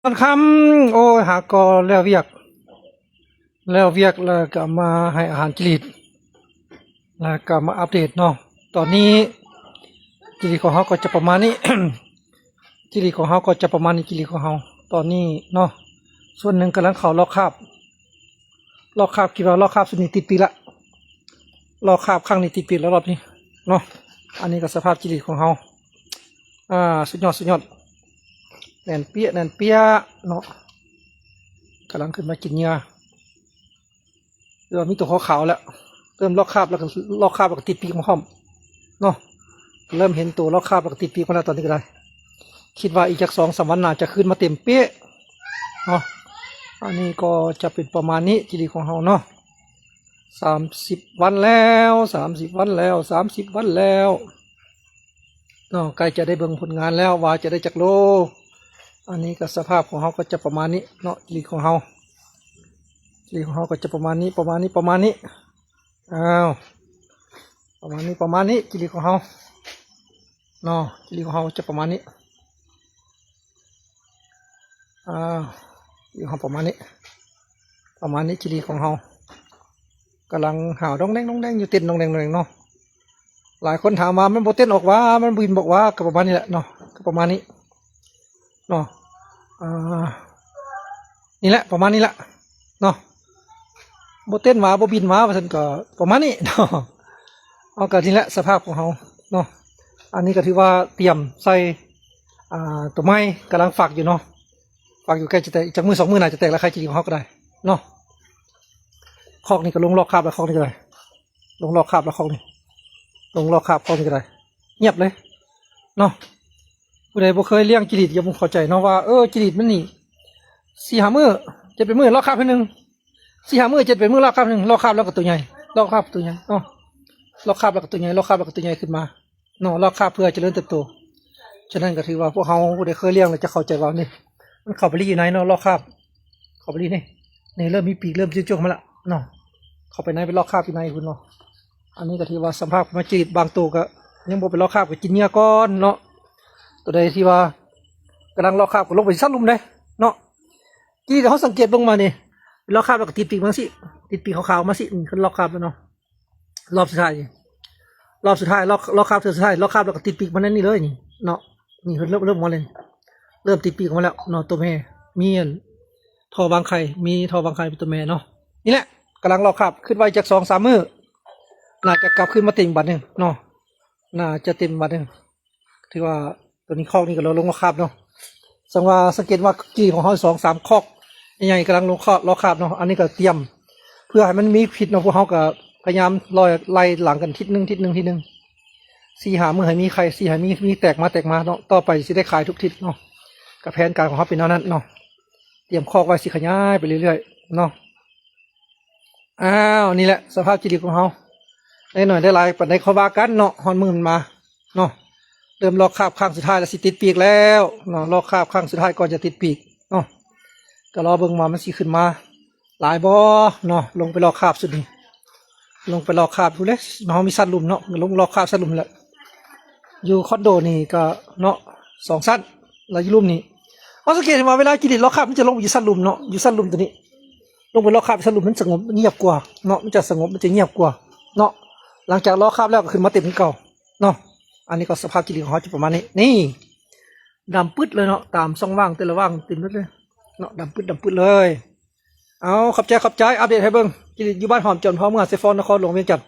ຕອນຄ່ຳ ໂອ້ຍ ຫາກໍແລ້ວວຽກ ແລ້ວວຽກແລ້ວກໍມາໃຫ້ອາຫານຈິລິດ ແລ້ວກໍມາອັບເດດເນາະ. ຕອນນີ້ຈິລິດຂອງເຮົາກໍຈະປະມານນີ້ ຈິລິດຂອງເຮົາກໍຈະປະມານນີ້ ຈິລິດຂອງເຮົາຕອນນີ້ເນາະ. ສ່ວນໜຶ່ງກຳລັງເຂົ້າລອກຄາບ ລອກຄາບ ຄິດວ່າລອກຄາບຊຸດນີ້ຕິດປີກລະ ລອກຄາບຄັ້ງນີ້ຕິດປີກລະ ລອບນີ້ເນາະ. ອັນນີ້ກໍສະພາບຈິລິດຂອງເຮົາ ອ່າ ສຸດຍອດ ສຸດຍອດ ແໜ້ນເປຍະ ແໜ້ນເປຍະເນາະ. ກຳລັງຂຶ້ນມາກິນເຫຍື່ອ ເລີ່ມມີຕົວຂາວໆແລ້ວ ເລີ່ມລອກຄາບແລ້ວກໍ ລອກຄາບແລ້ວກໍຕິດປີກມາພ້ອມເນາະ. ເລີ່ມເຫັນຕົວລອກຄາບແລ້ວກໍຕິດປີກມາແລ້ວ ຕອນນີ້ກໍໄດ້ ຄິດວ່າອີກຈັກສອງສາມວັນໜ້າຈະຂຶ້ນມາເຕັມເປະເນາະ. ອັນນີ້ກໍຈະເປັນປະມານນີ້ ຈິລິດຂອງເຮົາເນາະ. ສາມສິບວັນແລ້ວ ສາມສິບວັນແລ້ວ ສາມສິບວັນແລ້ວເນາະ. ໃກ້ຈະໄດ້ເບິ່ງຜົນງານແລ້ວວ່າຈະໄດ້ຈັກໂລ. ອັນນີ້ກໍສະພາບຂອງເຮົາກໍຈະປະມານນີ້ເນາະ ຈິລິດຂອງເຮົາ ຈິລິດຂອງເຮົາກໍຈະປະມານນີ້ ປະມານນີ້ ປະມານນີ້. ອ້າວ ປະມານນີ້ ປະມານນີ້ ຈິລິດຂອງເຮົາເນາະ ຈິລິດຂອງເຮົາຈະປະມານນີ້. ອ່າ ຢູ່ເຮົາປະມານນີ້ ປະມານນີ້ ຈິລິດຂອງເຮົາກຳລັງຫາວດອງແດງດອງແດງຢູ່ ເຕັ້ນດອງແດງດອງແດງເນາະ. ຫຼາຍຄົນຖາມວ່າມັນບໍ່ເຕັ້ນອອກຫວາ ມັນບໍ່ບິນອອກຫວາ ກໍປະມານນີ້ແຫຼະເນາະ ກໍປະມານນີ້ເນາະ. ອ່າ ນີ້ແຫຼະ ປະມານນີ້ແຫຼະເນາະ ບໍ່ເຕັ້ນຫວາ ບໍ່ບິນຫວາ ວ່າຊັ້ນ ກໍປະມານນີ້ເນາະ. ເອົາ ກໍນີ້ແຫຼະສະພາບຂອງເຮົາເນາະ. ອັນນີ້ກໍຖືວ່າຕຽມໃສ່ ອ່າ ຕົວໃໝ່ ກຳລັງຟັກຢູ່ເນາະ ຟັກຢູ່ ໃກ້ຈະແຕກ ອີກຈັກມື້ສອງມື້ໜ້າຈະແຕກລະໄຂ່ ຈິລິດຂອງເຮົາກໍໄດ້ເນາະ. ຄອກນີ້ກໍລົງລອກຄາບລະ ຄອກນີ້ກໍໄດ້ ລົງລອກຄາບລະ ຄອກນີ້ ລົງລອກຄາບ ຄອກນີ້ກໍໄດ້ ງຽບເລີຍເນາະ. ຜູ້ໃດບໍ່ເຄີຍລ້ຽງຈິລິດ ຢ່າບໍ່ເຂົ້າໃຈເນາະວ່າ ເອີ ຈິລິດມັນນີ້ສີ່ຫ້າມື້ ເຈັດແປດມື້ລອກຄາບເທື່ອໜຶ່ງ ສີ່ຫ້າມື້ ເຈັດແປດມື້ລອກຄາບໜຶ່ງ ລອກຄາບແລ້ວກໍໂຕໃຫຍ່ ລອກຄາບໂຕໃຫຍ່ເນາະ ລອກຄາບແລ້ວກໍໂຕໃຫຍ່ ລອກຄາບແລ້ວກໍໂຕໃຫຍ່ຂຶ້ນມາເນາະ ລອກຄາບເພື່ອຈະເລີນເຕີບໂຕ. ສະນັ້ນກໍຖືວ່າພວກເຮົາຜູ້ໃດເຄີຍລ້ຽງແລ້ວຈະເຂົ້າໃຈວ່ານີ້ ມັນເຂົ້າໄປລີ້ຢູ່ໃນເນາະ ລອກຄາບ ເຂົ້າໄປລີ້ນີ້ ນີ້ເລີ່ມມີປີກ ເລີ່ມຈຸກໆມາລະເນາະ ເຂົ້າໄປໃນ ເປັນລອກຄາບຢູ່ໃນພຸ້ນເນາະ. ອັນນີ້ກໍຖືວ່າສະພາບມາຈີດ ບາງໂຕກໍຍັງບໍ່ເປັນລອກຄາບ ກໍກິນເຫຍື່ອກ່ອນເນາະ. ໂຕໃດທີ່ວ່າກຳລັງລອກຄາບກໍລົງໄປຊັດລຸ່ມເດ້ເນາະ. ທີ່ເຮົາສັງເກດເບິ່ງມານີ້ ລອກຄາບແລ້ວກໍຕິດປີກມາຊີ້ ຕິດປີກຂາວໆມາຊີ້ ນີ້ຄືລອກຄາບແລ້ວເນາະ. ລອບສຸດທ້າຍ ລອບສຸດທ້າຍ ລອກ ລອກຄາບເທື່ອສຸດທ້າຍ ລອກຄາບແລ້ວກໍຕິດປີກມາແນວນີ້ເລີຍນີ້ເນາະ. ນີ້ເລີ່ມ ເລີ່ມມາແລ້ວ ເລີ່ມຕິດປີກອອກມາແລ້ວເນາະ ຕົວແມ່. ມີອັນທໍ່ວາງໄຂ່ ມີທໍ່ວາງໄຂ່ເປັນຕົວແມ່ເນາະ. ນີ້ແຫຼະ ກຳລັງລອກຄາບ ຄິດວ່າອີກຈັກສອງສາມມື້ ໜ້າຈະກັບຄືນມາເຕັມບາດໜຶ່ງເນາະ ໜ້າຈະເຕັມບາດໜຶ່ງ. ຖືວ່າຕົວນີ້ ຄອກນີ້ກໍລົງລອກຄາບເນາະ. ສັງວ່າ ສັງເກດວ່າຈີຂອງເຮົາສອງສາມຄອກໃຫຍ່ໆກຳລັງລົງຄອກ ລອກຄາບເນາະ. ອັນນີ້ກໍຕຽມເພື່ອໃຫ້ມັນມີພິດເນາະ. ພວກເຮົາກໍພະຍາຍາມລອຍໄລ່ຫຼັງກັນທິດໜຶ່ງ ທິດໜຶ່ງ ທິດໜຶ່ງ ສີ່ຫ້າມື້ໃຫ້ມີໄຂ່ ສີ່ຫ້າມີ ມີແຕກມາ ແຕກມາເນາະ. ຕໍ່ໄປຊິໄດ້ຂາຍທຸກທິດເນາະ. ກໍແຜນການຂອງເຮົາເປັນແນວນັ້ນເນາະ. ຕຽມຄອກໄວ້ ຊິຂະຫຍາຍໄປເລື້ອຍໆເນາະ. ອ້າວ ນີ້ແຫຼະສະພາບຈີດີຂອງເຮົາ ໄດ້ໜ້ອຍໄດ້ຫຼາຍປານໃດຄ່ອຍວ່າກັນເນາະ. ຮອດມື້ມັນມາເນາະ ເລີ່ມລອກຄາບຄັ້ງສຸດທ້າຍແລ້ວ ຊິຕິດປີກແລ້ວເນາະ. ລອກຄາບຄັ້ງສຸດທ້າຍກ່ອນຈະຕິດປີກເນາະ. ກໍລໍເບິ່ງວ່າມັນຊິຂຶ້ນມາຫຼາຍບໍ່ເນາະ. ລົງໄປລອກຄາບສຸດນີ້ ລົງໄປລອກຄາບພຸ້ນເດ້. ເຮົາມີຊັດລຸ່ມເນາະ ລົງລອກຄາບຊັດລຸ່ມແລ້ວ. ຢູ່ຄອນໂດນີ້ກໍເນາະ ສອງຊັ້ນ ແລ້ວຢູ່ລຸ່ມນີ້ ເຮົາສັງເກດເຫັນວ່າເວລາຈີດີລອກຄາບ ມັນຈະລົງໄປຢູ່ຊັ້ນລຸ່ມເນາະ ຢູ່ຊັ້ນລຸ່ມຕົວນີ້. ລົງໄປລອກຄາບຊັ້ນລຸ່ມ ມັນສະຫງົບ ມັນງຽບກວ່າເນາະ ມັນຈະສະຫງົບ ມັນຈະງຽບກວ່າເນາະ. ຫຼັງຈາກລອກຄາບແລ້ວກໍຂຶ້ນມາເຕັມຄືເກົ່າເນາະ. ອັນນີ້ກໍສະພາບຈີດີຂອງເຮົາຈະປະມານນີ້ ນີ້ ດຳປຶດເລີຍເນາະ. ຕາມຊ່ອງວ່າງແຕ່ລະຫວ່າງເຕັມເບິດເລີຍເນາະ ດຳປຶດ ດຳປຶດເລີຍ. ເອົາ ຂອບໃຈ ຂອບໃຈ ອັບເດດໃຫ້ເບິ່ງ. ຈີດີຢູ່ບ້ານຫອມຈອນ ເຂົ້າເມືອງໄຊຟອນ ນະຄອນຫຼວງວຽງຈັນ